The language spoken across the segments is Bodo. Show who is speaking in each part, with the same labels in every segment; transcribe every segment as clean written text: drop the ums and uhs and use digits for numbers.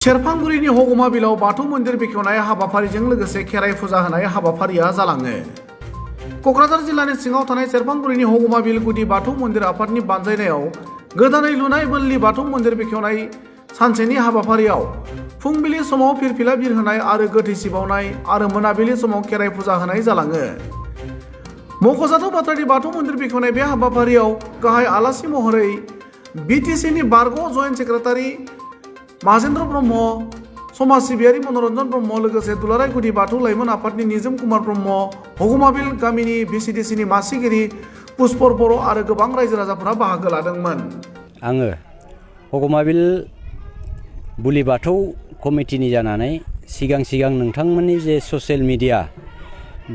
Speaker 1: सेरफांगुरिनि हगमा बिलाव बाथौ मन्दिर बेखेवनाय हाबाफारिजों लोगोसे खेराइ फुजा होनाय हाबाफारिया जालाङो। क'क्राझार जिल्लानि सिङाव थानाय सेरफांगुरिनि हगमा बिल गुदि बाथौ मन्दिर आफादनि बानजायनायाव गोदानै लुनाय बोल्ली बाथौ मन्दिर बेखेवनाय सानसेनि हाबाफारियाव फुंबिलि समाव फिरफिला बिर होनाय आरो गोथै सिबावनाय आरो मोनाबिलि समाव खेराइ फुजा होनाय जालाङो। मख'जाथाव बाथ्रानि बाथौ मन्दिर बेखेवनाय बे हाबाफारियाव गाहाय आलासि महरै बिटिसिनि बारग' जइन्ट सेक्रेटारि माजेन्द्र ब्रह्म, समाज सिबियारि मनरन्जन ब्रह्म, लोगोसे दुलाराय गुदि बाथौ लाइमोन आफादनि निजोम कुमार ब्रह्म, हगमाबिल गामिनि भिसिडिसिनि मासिगिरि पुष्पर बर' आरो गोबां रायजो राजाफोरा बाहागो लादोंमोन।
Speaker 2: आङो हगमाबिल बुलि बाथौ कमिटिनि जानानै सिगां नोंथांमोननि जे ससियेल मिडिया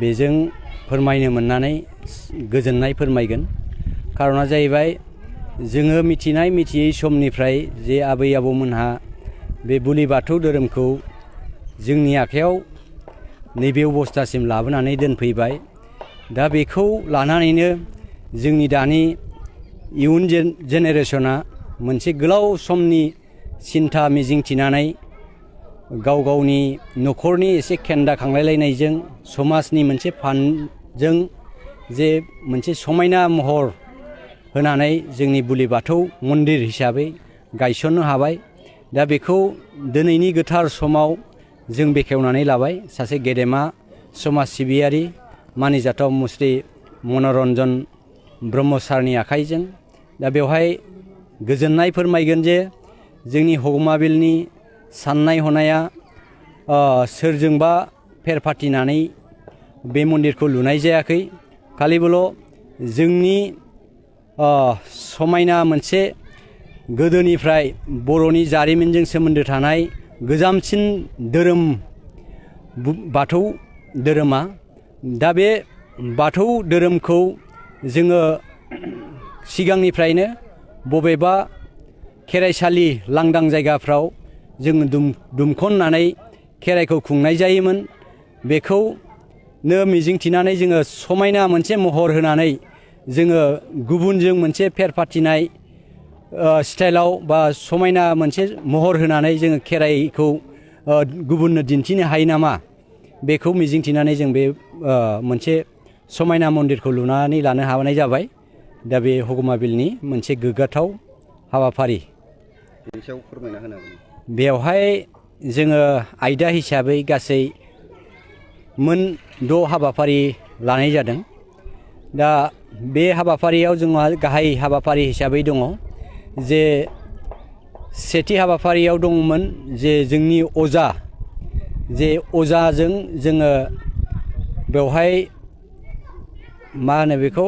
Speaker 2: बेजों फोरमायनो मोननानै गोजोननाय फोरमायगोन। खारना जाहैबाय जोङो मिथियै समनिफ्राय जे आबै आबौमोनहा बे बुलि बाथौ धोरोमखौ जोंनि आखायाव नैबे अबस्थासिम लाबोनानै दोनफैबाय। दा बेखौ लानानैनो जोंनि दानि इयुन जेनेरेशना मोनसे गोलाव समनि सिन्था मिजिं थिनानै गाव गावनि न'खरनि एसे खेन्दा खांलायलायनायजों समाजनि मोनसे फान्डजों जे मोनसे समायना महर होनानै जोंनि बुलि बाथौ मन्दिर हिसाबै गायसननो हाबाय। दा बेखौ दिनैनि गोथार समाव जों बेखेवनानै लाबाय सासे गेदेमा समाज सिबियारि मानिजाथाव मुस्रि मनरन्जन ब्रह्म सारनि आखाइजों। दा बेवहाय गोजोननाय फोरमायगोन जे जोंनि हगमाबिलनि साननाय हनाया सोरजोंबा फेर फाथिनानै बे मन्दिरखौ लुनाय जायाखै। खालिबोल' जोंनि समायना मोनसे गोदोनिफ्राय बर'नि जारिमिनजों सोमोन्दो थानाय गोजामसिन धोरोम बाथौ धोरोमा। दा बे बाथौ धोरोमखौ जोङो सिगांनिफ्रायनो बबेबा खेराइसालि लांदां जायगाफ्राव जोङो दुमख'ननानै खेराइखौ खुंनाय जायोमोन। बेखौनो मिजिंथिनानै जोङो समायना मोनसे महर होनानै जोङो गुबुनजों मोनसे फेर फाथिनाय स्टाइलाव बा समायना मोनसे महर होनानै जोङो खेराइखौ गुबुननो दिन्थिनो हायो नामा, बेखौ मिजिंथिनानै जों बे मोनसे समायना मन्दिरखौ लुनानै लानो हानाय जाबाय। दा बे हगमाबिलनि मोनसे गोग्गाथाव हाबाफारि।
Speaker 3: बेनि सायाव फोरमायना होनो हागोन?
Speaker 2: बेवहाय जोङो आयदा हिसाबै गासै मोन 6 हाबाफारि लानाय जादों। दा बे हाबाफारियाव जोंहा गाहाय हाबाफारि हिसाबै दङ जे सेथि हाबाफारियाव दङमोन जे जोंनि अजाजों जोङो बेवहाय मा होनो बेखौ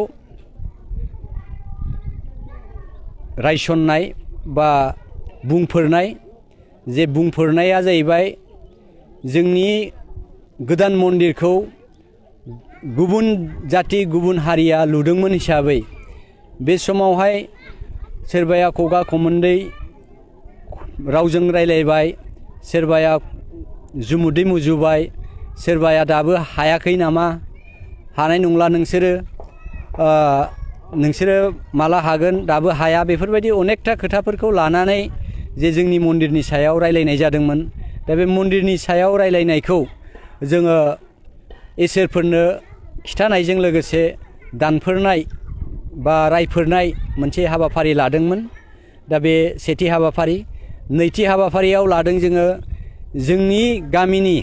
Speaker 2: रायसननाय बा बुंफोरनाया जाहैबाय जोंनि गोदान मन्दिरखौ गुबुन जाथि गुबुन हारिया लुदोंमोन हिसाबै बे समावहाय सोरबाया खगा खमोन्दै रावजों रायलायबाय, सोरबाया जुमुदै मुजुबाय, सोरबाया दाबो हायाखै नामा, हानाय नंला नोंसोरो माला हागोन, दाबो हाया, बेफोरबायदि अनेकथा खोथाफोरखौ लानानै जे जोंनि मन्दिरनि सायाव रायलायनाय जादोंमोन। दा बे मन्दिरनि सायाव रायलायनायखौ जोङो इसोरफोरनो खिथानायजों लोगोसे दानफोरनाय बा रायफोरनाय मोनसे हाबाफारि लादोंमोन। दा बे सेथि हाबाफारि। नैथि हाबाफारियाव लादों जोङो जोंनि गामिनि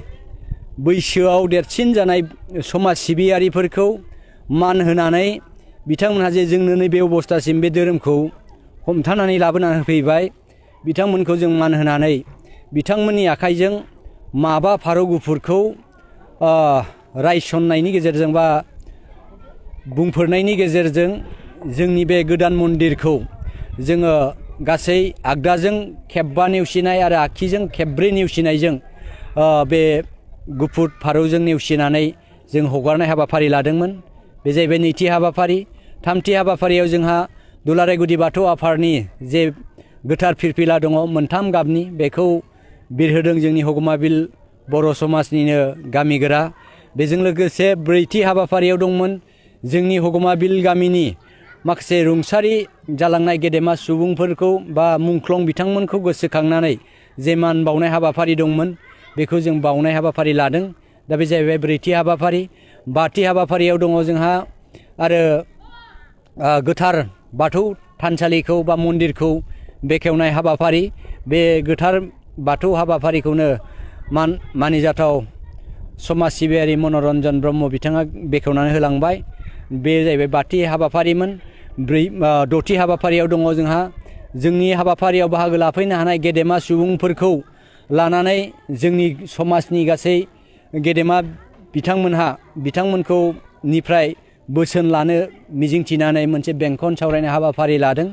Speaker 2: बैसोआव देरसिन जानाय समाज सिबियारिफोरखौ मान होनानै बिथांमोनहा जे जोंनो नैबे अबस्थासिम बे धोरोमखौ हमथानानै लाबोनानै होफैबाय, बिथांमोनखौ जों मान होनानै बिथांमोननि आखाइजों माबा फारौ गुफुरखौ रायसननायनि गेजेरजों बा बुंफोरनायनि गेजेरजों जोंनि बे गोदान मन्दिरखौ जोङो गासै आगदाजों खेबबा नेवसिनाय आरो आगखिजों खेबब्रै नेवसिनायजों बे गुफुर फारौजों नेवसिनानै जों हगारनाय हाबाफारि लादोंमोन। बे जाहैबाय नैथि हाबाफारि। थामथि हाबाफारियाव जोंहा दुलाराय गुदि बाथौ आफादनि जे गोथार फिरफिला दङ 3 गाबनि, बेखौ बिरहोदों जोंनि हगमाबिल बर' समाजनिनो गामिगोरा। बेजों लोगोसे ब्रैथि हाबाफारियाव दंमोन जोंनि हगमाबिल गामिनि माखासे रुंसारि जालांनाय गेदेमा सुबुंफोरखौ बा मुंख्लं बिथांमोनखौ गोसोखांनानै जे मान बावनाय हाबाफारि दंमोन बेखौ जों बावनाय हाबाफारि लादों। दा बे जाहैबाय ब्रैथि हाबाफारि। बाथि हाबाफारियाव दङ जोंहा आरो गोथार बाथौ थानसालिखौ बा मन्दिरखौ बेखेवनाय हाबाफारि। बे गोथार बाथौ हाबाफारिखौनो मानिजाथाव समाज सिबियारि मनरन्जन ब्रह्म बिथाङा बेखेवनानै होलांबाय। बे जाहैबाय बाथि हाबाफारिमोन। दथि हाबाफारियाव दङ जोंहा जोंनि हाबाफारियाव बाहागो लाफैनो हानाय गेदेमा सुबुंफोरखौ लानानै जोंनि समाजनि गासै गेदेमा बिथांमोनखौ निफ्राय बोसोन लानो मिजिंथिनानै मोनसे बेंखन सावरायनाय हाबाफारि लादों।